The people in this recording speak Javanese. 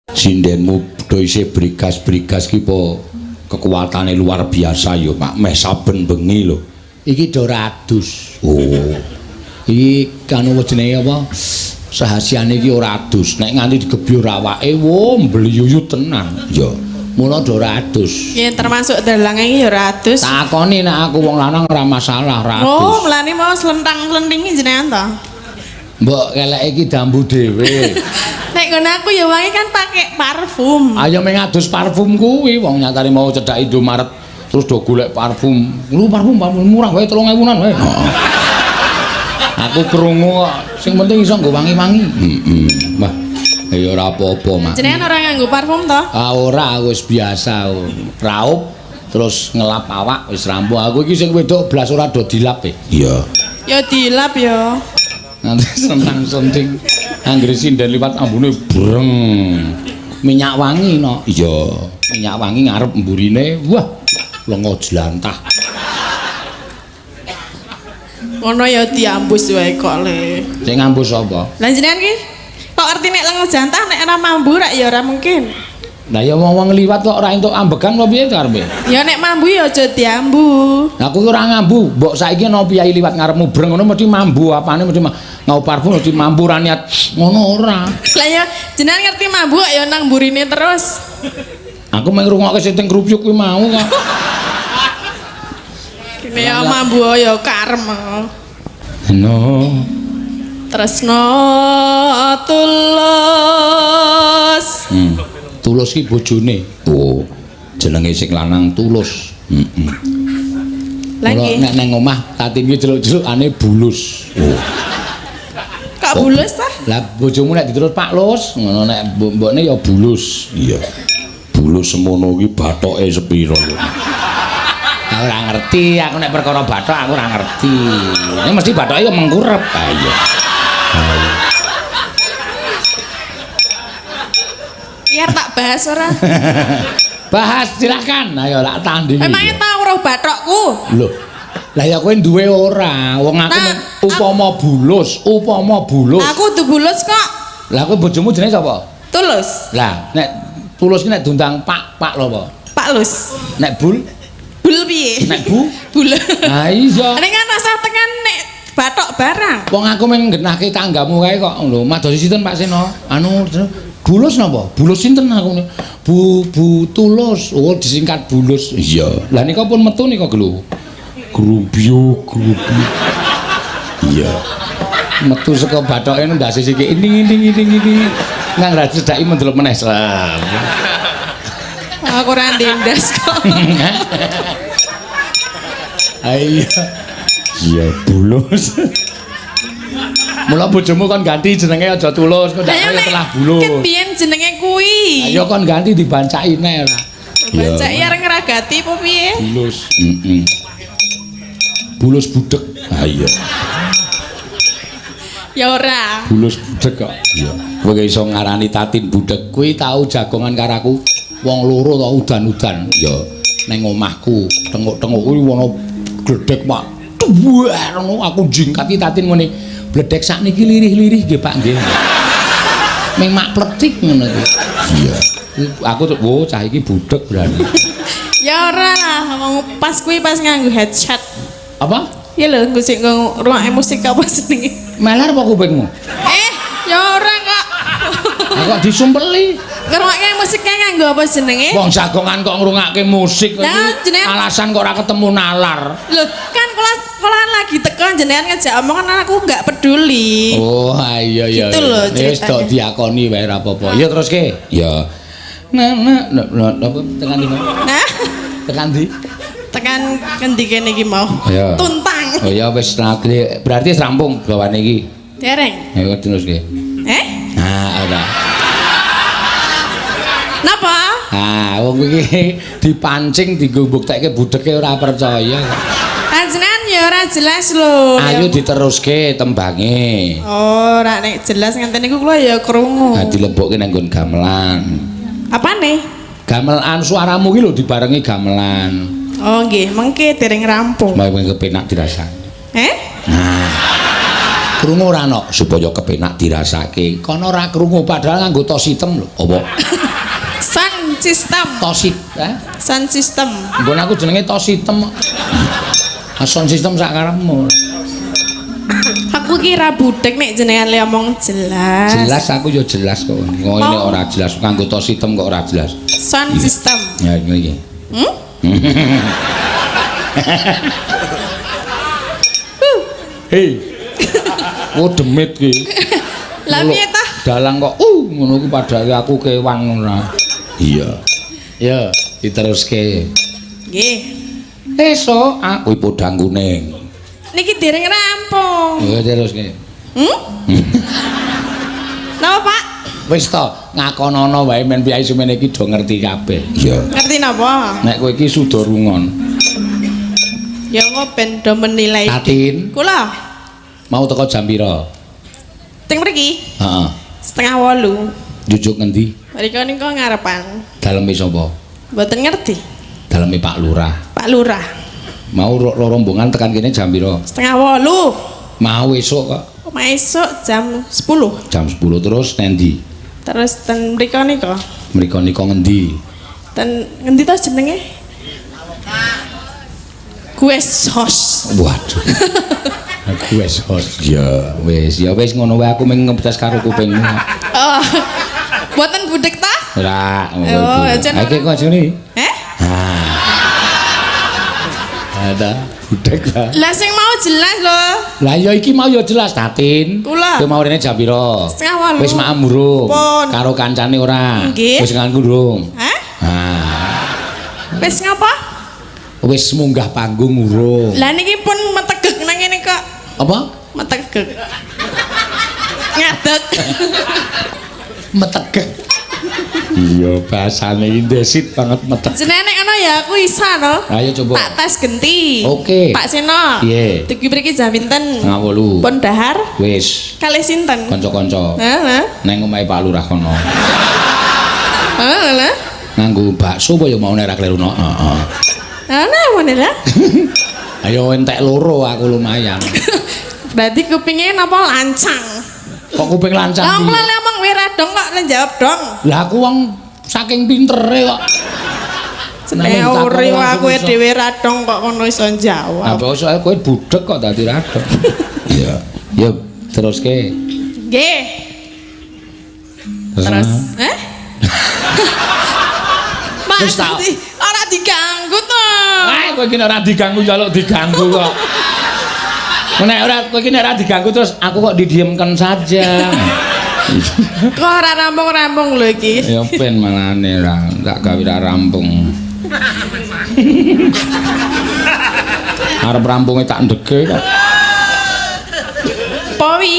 Sindenmu do isih brigas-brigas ki po kekuatane luar biasa ya, Pak. Meh saben bengi lho. Iki do adus. Oh. Iki kanu jenenge apa? Rahasiane iki ora adus. Nek nganti digebyur awake, wo mbliyuyut tenan. Ya. Mula do ora adus. Ya termasuk dalange iki ya ora adus. Takoni nek aku wong lanang ora masalah, ora adus. Oh, mulane mau slentang-slentingi jenengan to. Mbok keleke iki dambu dhewe. Nek ngono aku ya wangi kan pakai parfum. Ayo meng adus parfum kuwi, wong nyatane mau cedhak Indomaret terus do golek parfum. Lu parfum, parfum murah wae 3000-an wae. Aku krungu kok, sing penting iso nggo wangi-wangi. Heeh. Wah, ya ora apa-apa, Mak. Jenengan ora nganggo parfum to? Ah ora, wis biasa. Raup terus ngelap awak wis rampung. Aku iki sing wedok blas ora do dilap e. Iya. Ya dilap ya. Nanti sentang-senting anggere sinden liwat ambune breng. Minyak wangi no. Iya, minyak wangi ngarep mburine. Wah, lenga jlantah. Ngono ya diambus wae kok le. Sing ngambus sapa? Lah jenengan ki kok ngerti nek lenga jantah nek ora mambu rak ya ora mungkin. Lah ya wong-wong liwat kok ora entuk ambegan apa piye karepe? Ya nek mambu ya aja diambu. Lah aku ki ora ngambu, mbok saiki ana piyai liwat ngarepmu breng ngono mesti mambu apane mesti ngau parfum mesti mambu ora niat ngono ora. Lah ya jenengan ngerti mambu kok ya nang mburine terus. Aku mung ngrungokke sing teng krupyuk kuwi mau kok. Kene ya mambu ya karem. No. Tresno tulus. Tulus ki bojone. Oh, jenenge sing lanang Tulus. Heeh. Lah nggih. Nek nang omah Tatin ki celuk-celukane Bulus. Oh. Kok bulus ta? Lah bojomu nek diterus Pak Lus, ngono nek mbokne ya Bulus. Iya. Bulus semono ki bathoke sepiro lho. Aku ora ngerti, aku nek perkara bathok aku ora ngerti. Ini mesti bathoke ya mengkurep. Ah iya. Biar tak bahas ora? Bahas silakan. Ayo lak tandingi. Emangnya tau roh bathokku? Lho. Lah ya kowe duwe ora? Wong aku Nah, upama bulus, upama bulus. Aku kudu bulus kok. Lah kowe bojomu jenenge sapa? Tulus. Lah nek Tulus ki nek diundang Pak, Pak lho apa? Pak Lus. Nek Bul? Bul piye? Nek Bu? Bul. Ah iya. Nek kan rasa tekan nek bathok barang. Wong aku mung nggenahke tanggamu kae kok lho. Madosi sinten Pak Seno? Anu Bulus napa? Bulus sinten aku? Bu Bu Tulus. Oh disingkat Bulus. Iya. Lah nika pun metu nika lho. Grubyuk grubyuk. Iya. Metu saka bathoke ndase siki ini ini ini ini. Nang ra cedhaki mendelep meneh. Aku ora ndendas kok. Iya. Iya Bulus. Mula bojomu kon ganti jenenge aja Tulus, kok ndak kaya telah Bulus. Ket biyen jenenge kuwi. Ayo kon ganti dibancaki neh ora. Bancaki arep ngragati apa piye? Bulus. Heeh. Bulus budek. Ha iya. Ya ora. Bulus budek kok. Iya. Kowe iso ngarani Tatin budek kuwi tau jagongan karo aku wong loro to udan-udan. Ya ning omahku tenguk-tenguk kuwi ana gledhek Pak. Duwer ngono aku jingkati Tatin ngene. Bledek sakniki lirih-lirih nggih Pak nggih. Ming mak pletik ngono iki. Iya. Aku tuh, wo cah iki budek berani. Ya ora lah, wong pas kuwi pas nganggo headset. Apa? Ya lho, nggo sing ngrungokne musik apa jenenge? Meler apa kupingmu? Ya ora kok. Lah kok disumpeli? Ngrungokke musiknya nganggo apa jenenge? Wong jagongan kok ngrungokke musik Lah, jenengan alasan kok ora ketemu nalar. Lho, kan kula lagi teko jenengan ngejak omongan aku enggak peduli. Oh, iya iya. Gitu lho Wis ceritanya. tok diakoni wae ora apa-apa. Ya teruske. Ya. Nah, nah, nah, apa tekan ndi mau? Nah, Tekan ndi? tekan ngendi kene iki mau? Iya. Tuntang. Oh ya wis berarti wis rampung gawane iki. Dereng. Ayo teruske. Eh? Nah, ora. Napa? Ah, wong iki dipancing dienggo mbuktekke budeke ora percaya. Panjenengan ya ora jelas lho. Ayo diteruske tembange. Oh, ora nek jelas ngenten niku kula ya krungu. Nah, dilebokke nang nggon gamelan. Apane? Gamelan suaramu ki lho dibarengi gamelan. Oh nggih, mengke dereng rampung. Mau kepenak dirasani. Eh? Nah. Krungu ora nok supaya kepenak dirasake. Kono ora krungu padahal nganggo tos item lho. Apa? Sound system. Tosit, eh? Sound system. Nggon aku jenenge tos item. Sound system sak karepmu. Aku kira budek nek jenengan le omong jelas. Jelas aku ya jelas kok. Ngene ora jelas nganggo tos item kok ora jelas. Sound system. Ya ngene iki. Hmm? Hei. Oh demit ki. Lah piye ta? Dalang kok ngono ku padahal aku kewan ngono. Iya. Ya, diteruske. Nggih. Esuk aku podang kuning. Niki dereng rampung. Ya teruske. Hmm? Napa, Pak? Wis to, ngakonono wae men piyai semene iki do ngerti kabeh. Iya. Ngerti napa? Nek kowe iki suda rungon. Ya engko ben do menilai. Tatin, Kula mau teko jam pira? teng mriki Heeh. 7.30. Jujuk ngendi? Mriko niku ngarepan. Daleme sapa? Mboten ngerti. Daleme Pak Lurah. Pak Lurah. Mau rombongan tekan kene jam pira? 7.30. Mau esuk kok. Omah esuk jam 10. Jam 10 terus nendi? Terus ten mriko nika. Mriko nika ngendi? Ten ngendi to jenenge? Guest house. Waduh. Aku wis hos. Ya wis ngono wae aku mung ngebetas karo kupingmu. Oh. Mboten budek ta? Ora. Oh, jen ora. Iki kok jane. Eh? Ha. Ada budek ta. Lah sing mau jelas lho. Lah ya iki mau ya jelas Tatin. Kula. Kowe mau rene jam pira? 7.30. Wis maem urung? Pun. Karo kancane ora? Nggih. Wis nganggo urung? Hah? Ha. Wis ngapa? Wis munggah panggung urung. Lah niki pun metegek nang ngene kok. Apa? Metegek. Ngadeg. Metegek. Iya, bahasane iki ndesit banget metek. Jenenge nek ngono ya aku isa to. Ayo coba. Tak tes genti. Oke. Pak Seno. Piye? Dugi mriki jam pinten? 7.30. Pun dahar Wis, kalih sinten? kanca-kanca. Heeh. Neng omahe Pak Lurah kono. Heeh lha. Nganggo bakso apa ya mau nek ra kleru no. Heeh. Ana ngene lah. Ayo entek loro aku lumayan. Berarti kupinge napa lancang? Kok kuping lancang? Lah lha omong kowe ra dong kok lha jawab dong. Lah aku wong saking pintere kok. Jenenge ori aku dhewe ra dong kok kono iso jawab. Lah soalnya kowe budek kok dadi ra dong. Iya. Ya teruske. Nggih. Terus, eh? Mas, ora diganggu to. Wah, kowe iki ora diganggu njaluk diganggu kok. Nek ora kowe iki nek ora diganggu terus aku kok didiemkan saja. Kok ora rampung-rampung lho iki. Ya ben malane ra tak gawe ra rampung. Arep rampunge tak ndege kok. Powi.